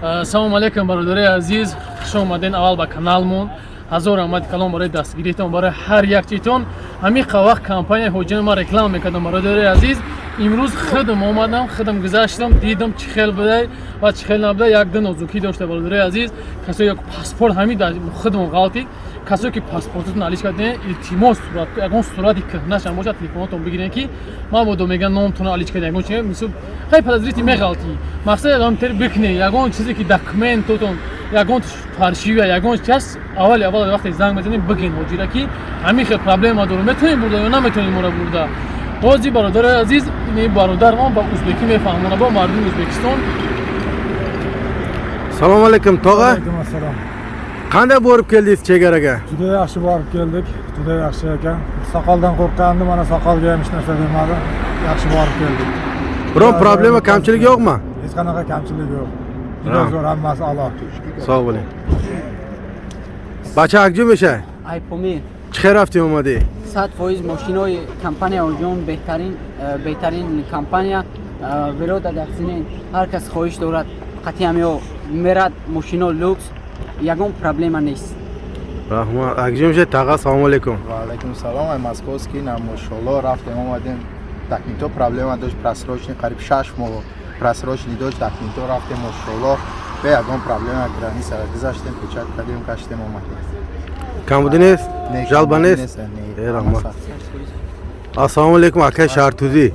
Ассалому алайкум, бародари азиз, хуш омаден аввал ба каналмон. Ҳазор раҳмати калон барои дастгиритон, барои ҳар як читон. Ҳамин вақт компания Ҳоҷиён ман реклама мекардам, бародари азиз. Имрӯз худам омадам, худам гузаштам, дидам, чӣ хел будай ва чӣ хел набудай. Як ду нозукӣ дошта, бародари азиз. Касое як паспорт ҳамин худамон ғалтид. Касое ки паспортотон алиш кардем, илтимос, сурат, ягон сурати кӯҳнашам бошад, телефонотон бигирен, ки мабодо меган номтон алиш кардем, ягон чи мисол хеле подозрительный меғалтӣ. Мақсад ягон тер бикунед, ягон чизе ки документотон ягон фальшивый, ягон час, аввали аввал вақте занг мезанем, бигин ҳоҷира, ки ҳамин хел проблема дорем, метавонем бурда ё наметавонем моро бурда. Бози, бародари азиз, ин бародар мо ба узбекӣ мефаҳмона, бо мардуми Ӯзбекистон. Assalomu alaykum, tog'a. Alaykum assalom. Qanday borib keldingiz chegaraga? Juda yaxshi borib keldik. Juda yaxshi ekan. Soqoldan qo'rqqandim, mana soqolga ham hech narsa demadi. Yaxshi borib keldik. Biron problema, kamchilik yo'qmi? Hech qanaqa kamchilik yo'q. Juda zo'r, hammasi a'lo. Sog' bo'ling. Бача, акҷо мешай? Ай Помир. Чӣ хел рафтӣ, омадӣ? 100% мошинои компания Ҳоҷиён беҳтарин, беҳтарин компания. Верода дафтинен, ҳар кас хоҳиш дорад, қатъи ё мерад, мошино люкс, ягон проблема нест. Раҳмат. Акҷо мешай, таг'a? Assalomu alaykum. Ва алайкум салом. Ай московский на, мошалло, рафтем, омадем. Документо проблема дошт, просрочный, қариб 6 моҳ просрочный дошт документо. Рафтем, мошалло, бе ягон проблема граница ра гузаштем, печать кардем, гаштем, омадем. Камбудӣ нест? Не, Жалоба камбудӣ нест? Не. Э, раҳмат. Ассалому алайкум, акай Шаҳртузӣ.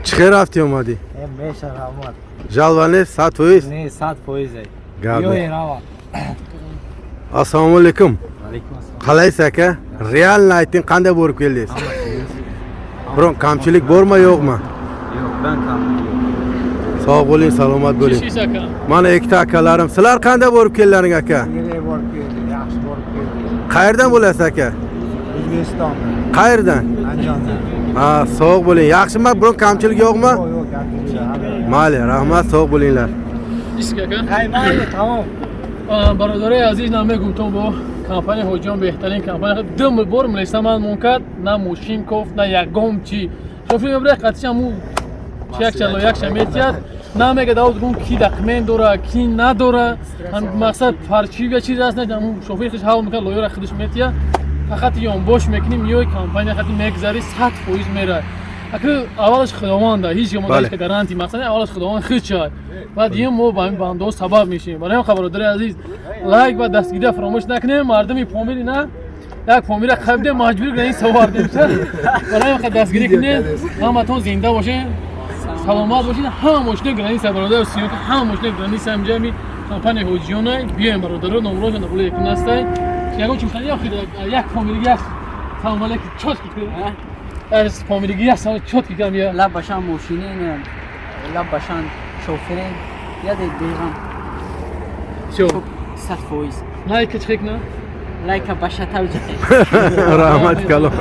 Чӣ хел рафтӣ, омадӣ? Меша, раҳмат. Жалоба нест, 100%? Не, 100%. Гап Ё нест. рава. Assalomu alaykum. Qalaysiz, aka? Реально ayting, qanday borib keldingiz? Biron kamchilik bormi, yo'qmi? Yo'q, ben kamchilik yo'q. Sog' bo'ling, salomat bo'ling. Chiqish, aka. Mana ikkita akalarim. Sizlar qanday borib keldilaring, aka? Yerga borib keldik, yaxshi borib keldik. Qayerdan bo'lasiz, aka? O'zbekistonda. Qayerdan? Andijondan. Ha, sog' bo'ling. Yaxshimi? Biron kamchilik yo'qmi? Yo'q, kamchilik yo'q. Mayli, rahmat, sog' bo'linglar. Иск, ака. Hay, mayli, tamom. Бародарои азиз, намегум то бо компания Ҳоҷиён беҳтарин компания. Ду бор милиса ман монкард, на мошин кофт, на ягон чи. Шофер мебира, қатишаму як чало якша метиҳад, намега давод гум, ки документ дора, ки надора. Мақсад фальшивый чиз аст, не, шофер худш ҳал мекард, лоёра худш метиҳад. Фақат ёнбош мекунем, ёй компания хати мегзари, 100% мера. Аки аввалаш Худованда, ҳеҷ мо гарантия, мақсад аввалаш Худованд худшад, баъд ин мо ба ҳамин бандаҳо сабаб мешем. Барои ҳам, бародари азиз, лайк ва дастгирия фаромӯш накунем. Мардуми Помири на як Помира қабде маҷбур кунем, ин совардем. Барои ҳам дастгирӣ кунем. Ҳаматон зинда бошед, саломат бошед. Ҳама мошинои граница, бародар, съёмка, ҳама мошинои граница ҳамҷа ми компания Ҳоҷиёна. Биёем, бародаро, номрошон дар болои экран ҳастай. Ягон чи мехоҳед? Як помириги як салом алейкум чётко кунем. Аз помириги як салом чётко кунем я. Лаб башан мошинен, лаб башан шоферен, яде беғам. Всё. 100%. Лайка чӣ кунам? Лайка башатав ҷиҳе. Раҳмат калом.